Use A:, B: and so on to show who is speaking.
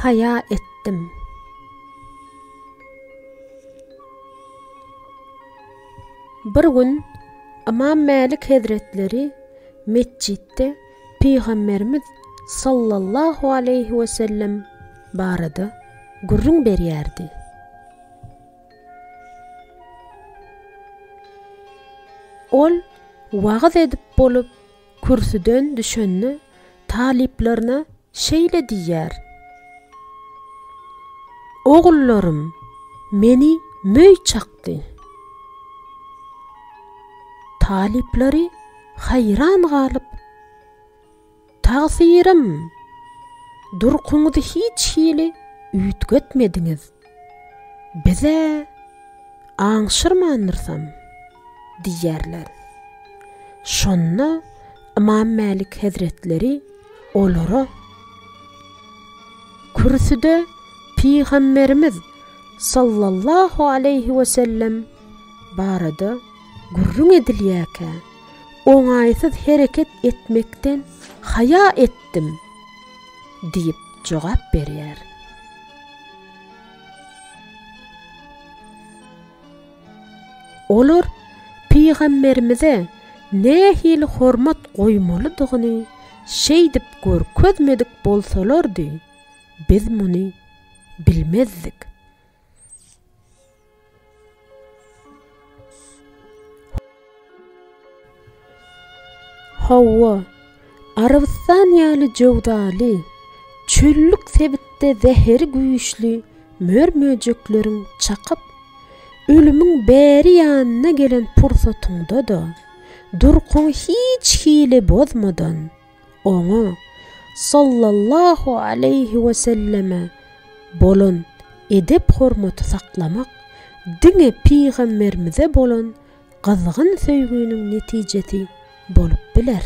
A: Haýa etdim. Bir gün Ymam Mälik hezretleri metjitde Pygamberimiz sallallahu aleýhi wesellem barada gürrüň berýärdi. Ol wagyz edip bolup, kürsüden düşende talyplaryna şeýle diýýär, Ogullarym, meni möý çakdy. Talyplary haýran galyp, Tagsyrym, durkuňyzy hiç hili üýtgetmediňiz. Biz-ä aňşyrmandyrsam, diýýärler. Şonda Ymam Mälik hezretleri olara, Kürsüde Pygamberimiz sallallahu aleýhi wesellem barada gürrüň edilýärkä, oňaýsyz hereket etmekden haýa etdim diýip jogap berýär. Olar pygamberimize nähili hormat goýmalydygyny şeýdip görkezmedik bolsalardy, biz muny bilmezdik. Hawa, Arabystan ýaly jöwzaly, çöllük sebitde zäheri güýçli mör-möjekleriň çakyp, ölümiň bäri ýanyna gelen pursatyňda-da, durkuňy hiç hili bozmadan, Oňa, sallallahu aleýhi weselleme, bolan edep-hormaty saklamak diňe Pygamberimize bolan gyzgyn söýginiň netijesi bolup biler.